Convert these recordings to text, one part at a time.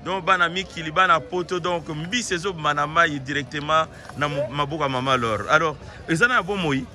Donc bana mikili, bana poto, donc mbisi ezobima na mai directement na maboko ya mama Lor. Alors, eza na bomoi?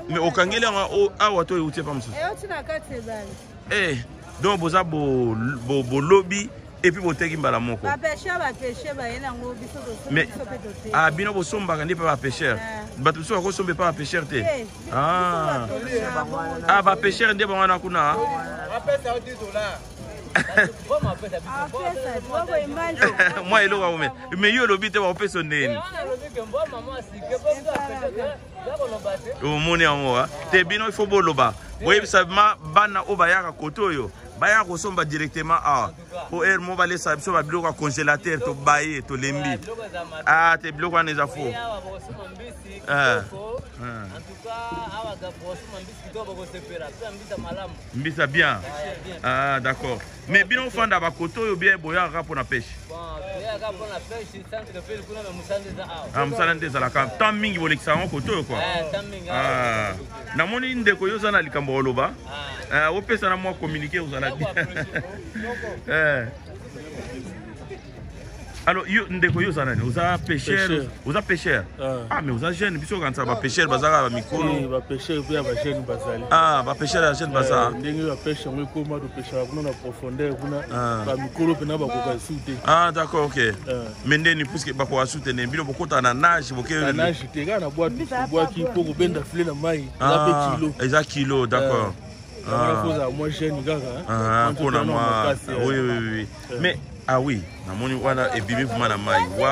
Mais okangeli yango awa to euti epa mosusu? Euti na kati ebale. Eh, donc boza bolobi et puis boteki mbala moko. Ba pêcheur ba pêcheur ba yena ngo biso to Mais ah bino bosombaka nde pa ba pêcheur. Bato mosusu bakosomba epa ba pêcheur te. Ah. Ah ba pêcheur nde bango wana kuna. Apesa 10 dollars. Mwa eloko yango mais yo olobi te bakopesa ndeni. Omoni yango te bino il faut boloba. Boyebisa ma bana oyo bayaka kote oyo bayaka kosomba directement awa po heure moko balesa biso babiloko ya congélateur tobaye tolembi ah te biloko wana eza faux. Mbisa bien. Ah d'accord. Mais bino ofanda ba koto oyo bien boyaka mpo na pêche. Ah mosala nde ezalaka temps mingi bolekisa yango koto oyo quoi. Ah namoni ndeko yo oza na likambo koloba. Ah opesa na mwa communiqué ozala bien. Eh. Alors yo ndeko yo oza nani? Oza pêcheur? Oza pêcheur? Ah mais oza jeune biso okanisa ba pêcheur bazaka ba mikolo. Ba pêcheur pe ya ba jeune bazali. Ah ba pêcheur ya jeune baza. Ndenge ba pêche yango ekoma to pêchaka kuna na profondeur kuna ba mikolo pena bakoka su te. Ah d'accord OK. Mais ndeni puisque bakoka su te ndeni bino bokota na nage boke. Na nage te kaka na bwatu bwaki po kobenda filet na mai eza pe kilo. Eza kilo d'accord. Ah. Moi jeune kaka. Ah pona moi. Oui oui oui. Mais ah oui, namoni wana ebimi vraiment na mai. Wow.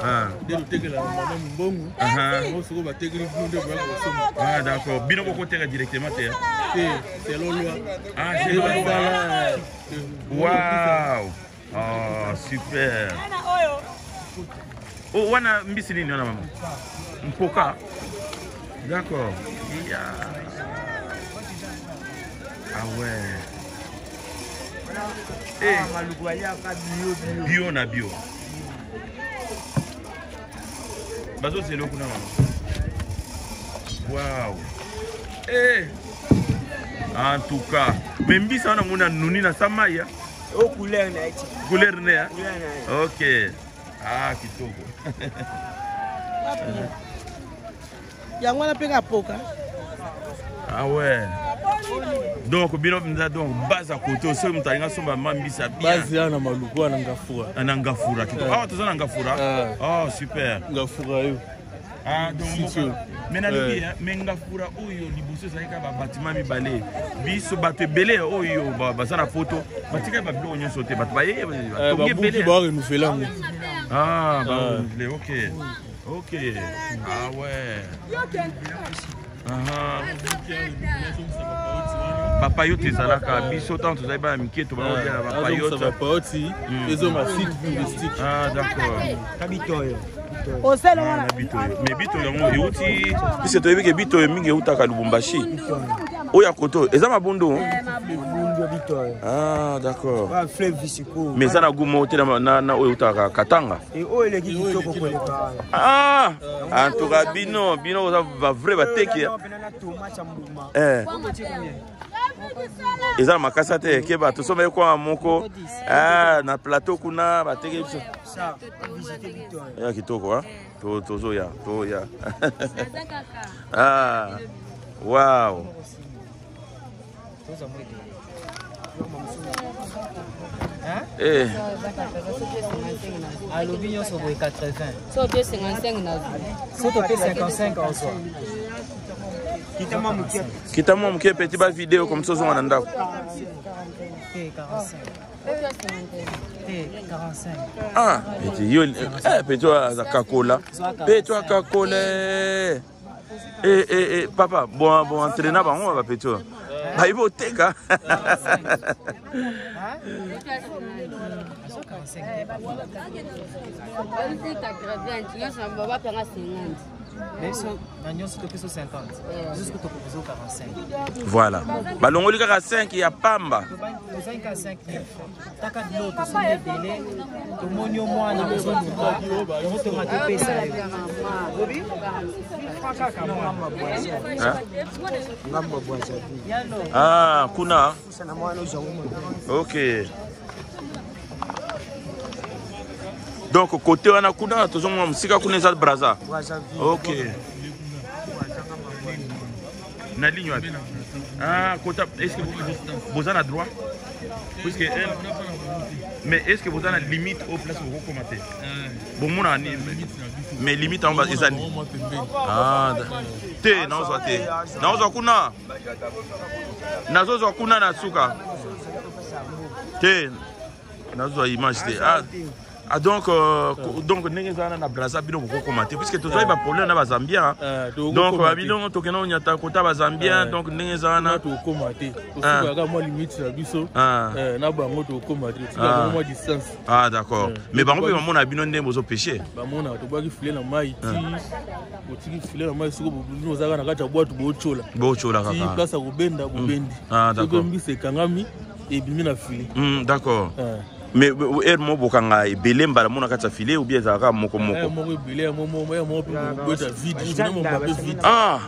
Ah. Nde totekela mama mbongo. Soko batekeli bino nde boya kosomba. Ah d'accord. Bino bokoteka directement te. Te, selon loi. Ah, selon loi. Wow. Oh, super. Oh, wana mbisi nini wana mama? Mpoka. D'accord. Yeah. Ah ouais. Eh. Bio na bio. Bazozela kuna mama. Wow. Eh. En tout cas, mais mbisa wana mona nuni na samaya. Oh couleur na ye. Couleur na ye. Ok. Ah kitoko. Yango wana mpe kapoka. Ah ouais. Donc bino mpenza donc base ya kote soki moto alingi asomba ma mbisa bien. Base ya na Maluku na Ngafura. Na Ngafura kitoko. Awa toza na Ngafura. Oh super. Ngafura yo. Ah donc mais nalobi mais Ngafura oyo liboso ezalaki kaka babatima mibale biso bato ebele oyo baza na poto batikali babiloko nyonso te bato baye batongi ebele. Ba renouveler yango. Ah ba renouveler ok. Ok. Ah ouais. Bapayote ezalaka biso ntango tozali bana mike tobana bapayote bapayoti ezonga site touristique. Ah d'accord. Bitoyo. Na bitoyo. Mais bitoyo yango euti puisque toyebi ke bitoyo mingi eutaka Lubumbashi. Oyo ya koto eza mabundu. Ah d'accord. Mais eza na goût moko te na oyo eutaka Katanga. Oyo eleki kitoko koleka. Ah en tout cas bino bino oza ba vrai bateki. Eh. Eza na makasa te keba tosomba ye kwanga moko ah, na plateau kuna bateki biso. Ya kitoko ah. Tozoya toya. Ah. Wow. Eh. Alobi nyonso boye 80. So te 55 na So to pe 55 ozwa. Kita mwa moke petit ba vidéo comme ça ozonga na ndako. Te 45. Te 45. Ah, petit yo eh petit aza kakola. Petit akakola. Eh eh eh papa, bon bon entraîner bango ba petit. Bayibi oteka. Voilà. Balongoli kaka 5 ya pamba. Taka biloko tosombi ebele tomoni yo mwana ozoluka yango tonga topesa yo Ah, kuna. Ok. Donc côté wana kuna tozomona mosika kuna eza Braza. Ok. Na ligne wapi? Ah, kota, est-ce que boza na droit? Puisque elle, mais est-ce que boza na limite au place bokokoma te? Bomona ni mais limite yango eza nini? Ah, te naozwa te. Naozwa kuna. Nazozwa kuna na suka. Te nazwa image te. Ah, Ah, donc, donc ndenge eza wana na braza bino bokokoma te puisque tozwaki baproblème na bazambien. Donc babino tokenda konyata kota bazambien. Donc ndenge eza wana tokokoma te, tosukaka mwa limite na biso na bango, tokokoma te, totikaka mwa distance. Ah d'accord, mais bango mpe bamona bino ndenge bozopêche? Bamona, tobwaki filet na mai ti otiki filet na mai, soki bino ozalaka na kati ya bwatu, bootyola. Botyola. Ti kaka place ya kobenda, bobendi. Ah, soki d'accord. mbisi ekangami, ebimi na filet. D'accord, mais heure moko bokanga ebele mbala mo na kati ya filet ou bien ezalaka moko moko? Moko ebele, ya moko ya moko mpe bobeta vide, journée moko mpe vide. Ah,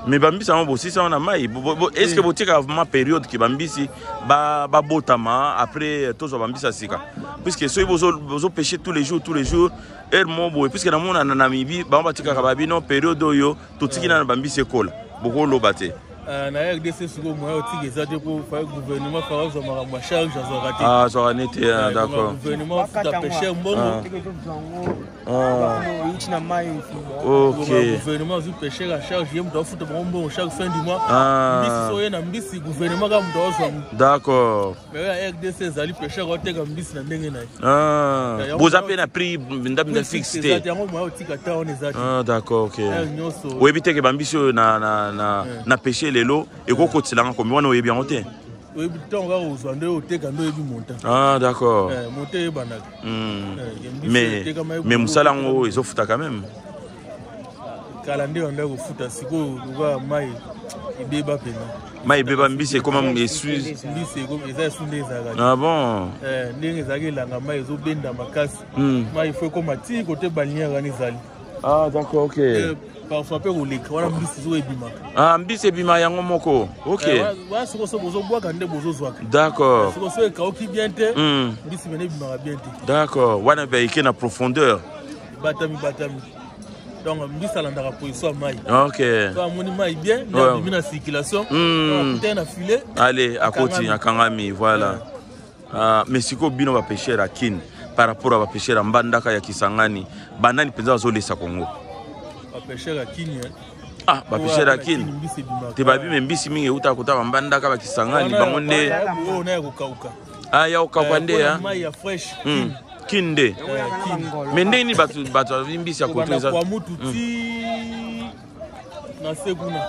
mais bambisi yango bosisi yango na mai. Est ce que botikaka vraiment période ke bambisi babotama, après tozwa bambisi ya sika? Puisque soki bozopêche tous les jours, tous les jours, heure moko boye, puisque namona na Namibie bango batikaka babino période oyo totiki nano bambisi ekola, bokoloba te? Na RDC sikoyo moya otika eza te, po gouvernement faka azwa makambo ya charge, azwaka te. Ah, azwaka nete. Ah, d'accord. Gouvernement afuta pêcheur mbongo. Euti na mai. Ok. Gouvernement azwi pêcheur ya charge, ye moto afuta bango mbongo chaque fin du mois. Ah. Mbisi so oye na mbisi, gouvernement kaka moto azwa. D'accord. Mais oyo ya RDC ezali pêcheur aoteka mbisi na ndenge na ye. Ah. Boza mpe na prix ndambi fixe te? Yango moya otika ta wana eza te. Ah, d'accord, ok. Nyonso. Oyebi te ke bambisi oyo na pêche lelo ekokotiselanga komi wana, oyebi yango te? Oyebi ntango kaka ozwa nde oteka, nde oyebi montant. Ah d'accord. Montant eyebanaka. Mais mosala yango ezofuta quand même? Kala nde banda kofuta, sikoyo lokola mai ebeba pena. Mai ebeba, mbisi ekoma esui. Mbisi eza esu nde ezalaka. Ah bon. Ndenge ezalaki elanga, mai ezobenda makasi, mai fo ekoma ti kote balinière wana ezali. Ah d'accord, ok. Parfois mpe koleka wana, mbisi ezo ebimaka. Ah, mbisi ebima yango moko, ok. Wana sikoyo so bozobwaka nde bozozwaka. D'accord. Sikoyo so ekauki bien te, mbisi pene ebimaka bien te. D'accord, wana mpe eke na profondeur. Batami batami, donc mbisi alandaka position ya mai. Ok. So amoni mai bien nde abimi na circulation, akutani na filet. Allez, akoti, akangami, voilà. Ah, mais sikoyo bino bapêcheur ya Kine, par rapport à bapêcheur ya Mbandaka, ya Kisangani, banani mpenza bazolesa Kongo? Bapêcheur ya Kini. Ah, bapêcheur ya Kini te, babime mbisi mingi eutaka kota bambandaka, bakisangani, bango nde. Oyo na ya kokauka. Ah, ya kokauka nde ya mai ya fresh. Kini nde, mais ndenge nini bato babi mbisi ya koto eza kwa mutu ti na se kuna?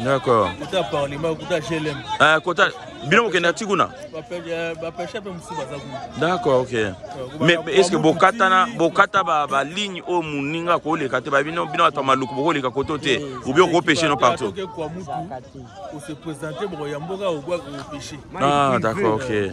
D'accord. Kota parlement, kota GLM. Ah, kota bino bokenda ti kuna? Bapêcheur mpe mosusu baza kuna. D'accord, ok. Mais est ce que bokata na bokata baligne oyo moninga akoleka te, babino bino bato ya Maluku bokoleka koto te, ou bien okopêche no partout? Kwa mutu ose présente, bokoyamboka opêche. Ah d'accord, ok.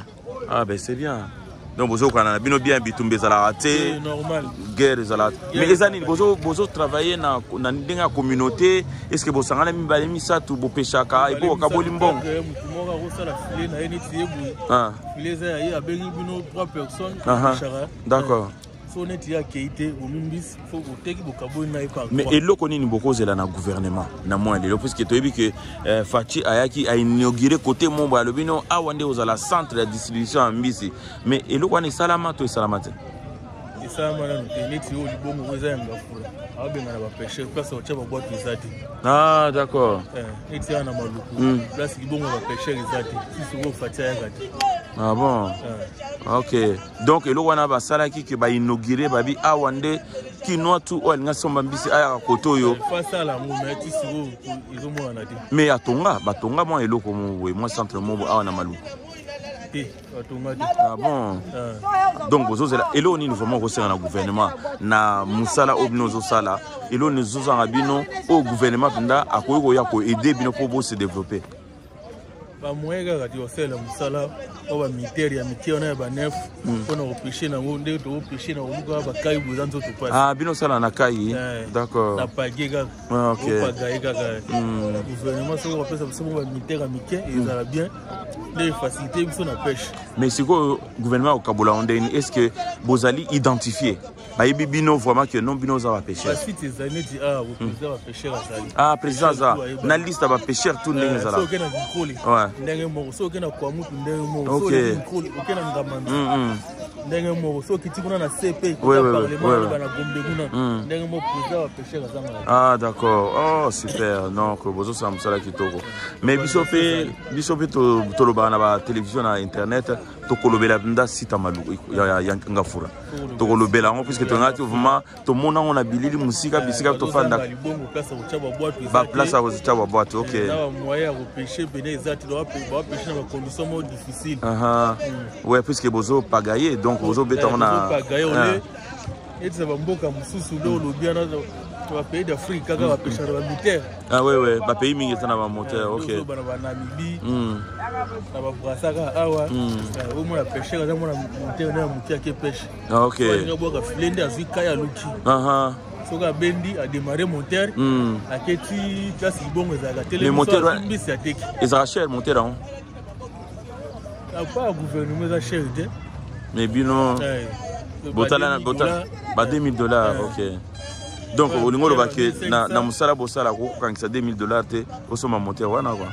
Ah ben c'est bien, donc bozokana na bino bien, bitumba ezalaka te? Normal. Guerre ezalaka, mais eza nini, bozotravaille na ndenge ya communauté? Est ce que bosangana mibale misato, bopeshaka epo bokaboli mbongo? Motu moko akosala filet na ye neti ye boye, filet eza ya ye, abengi bino trois personnes. D'accord. So neti ye akei te, bomi mbisi, fo boteki, bokaboli na ye par. Mais eloko nini bokozela na gouvernement na mwa lelo? Puisque toyebi ke Fatshi ayaki ainaugure côté mombo, alobi no awa nde ozala centre ya distribution ya mbisi, mais eloko wana esalama to esalama te? Esalama nano te. Neti oyo libongo oyo eza ya Ngafula, abengana bapêcheur, place otya babwato eza te. Ah d'accord. Neti awa na Maluku, place libongo ya bapêcheur eza te, si sikoyo Fatshi ayaka te. Ah bon, ok. Donc eloko wana basalaki ke bainaugure, babi awa nde kinois tu oyo alinga somba mbisi ayaka kote oyo. Fasala yango, mais ti sikoyo ezomonana te. Mais atonga, batonga mwa eloko mo boye, mwa centre mo boye awa na Maluku? Te, batonga te. Ah bon. Donc bozozela eloko nini vraiment kosenga na gouvernement na mosala oyo bino ozosala? Eloko nini ezozanga bino oyo gouvernement mpenza akoki koya koaider bino mpo bose développer? Bamoyen kaka ti kosalela mosala oyo bamilitaire ya mike wana ya banef mpona kopeshe nango ndenge tokopeshe na koluka bakai boye eza nzoto pasi. Ah, bino osala na kai? Eh, D'accord. Na page kaka. Ah, ok. Opagaye kaka. Gouvernement soki bapesa biso mo bamilitaire ya mike, ezala bien nde efacilité biso na pêche. Mais sikoyo gouvernement akokabola yango ndenge nini? Est ce que bozali identifié, bayebi bino vraiment que non, bino oza bapêcheur? Basite ezali neti awa, président bapêcheur azali. Ah, président aza na liste ya bapêcheur tout ndenge ezala? Soki oke na Kinkole, ndenge moko. Soki oke na Kwamutu, ndenge moko. Soki oleki Kinkole, oke na Ngamanzi, ndenge moko. Soki okiti kuna na CP, parlement na Gombe kuna, ndenge moko, président bapêcheur azangaka. Ah, d'accord. Oh, super. Donc bozosala mosala kitoko. Mais biso mpe tolobaka na batélévision, na internet, tokolobela nda sita malu ya Ngafura, tokolobela yango puisque tongaki vraiment tomona yango na bilili mosika bisika tofanda. Libongo, place ya kotya babwato. Baplace ya kotya babwato, ok. Na bamoyen ya kopêcher pene eza te, bapêche na bacondition moko difficile. Ouais, puisque bozopagaye, donc bozobeta yango na pagaye ole neti na bamboka mosusu nde olobi wana, bapays d'Afrique kaka bapêchaka na bamoteur. Ah ouais, bapays mingi eza na bamoteur, ok. Ozoba na baNamibie, na baBrazza kaka awa, omona pêcheur aza mona moteur nde ya moke, ake pêche. Ah, ok. Alinga bwaka filet nde azwi kai, aluki. Soki abendi, adémarre moteur, aketi place libongo ezalaka. Mais moteur telemi mbisi, ateki. Ezalaka cher, moteur yango? Apa ya gouvernement eza cher te. Mais bino botala ba 2000 $? Ok, donc olingi oloba ke na mosala bosala, kokokangisa 2000 $ te osomba moteur wana quoi?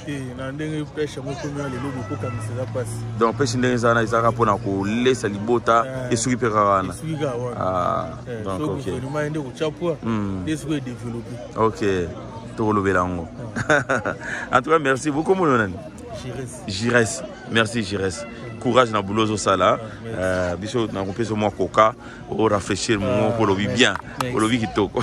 Te, na ndenge pêche yango ekomi na lelo, bokokangisa eza mpasi. Donc pêche ndenge eza wana, ezalaka mpona kolesa libota, esuki mpe kaka wana? Esuki kaka wana. Ah, donc ok. Gouvernement ye nde kotya poids nde soki edéveloppe. Ok, tokolobela yango. En tout cas, merci beaucoup. Mono nani? Gires. Gires, merci Gires, courage na boulot ozosala. Biso nakopesa mwa coca orafraîchir mongo mpo olobi bien, olobi kitoko.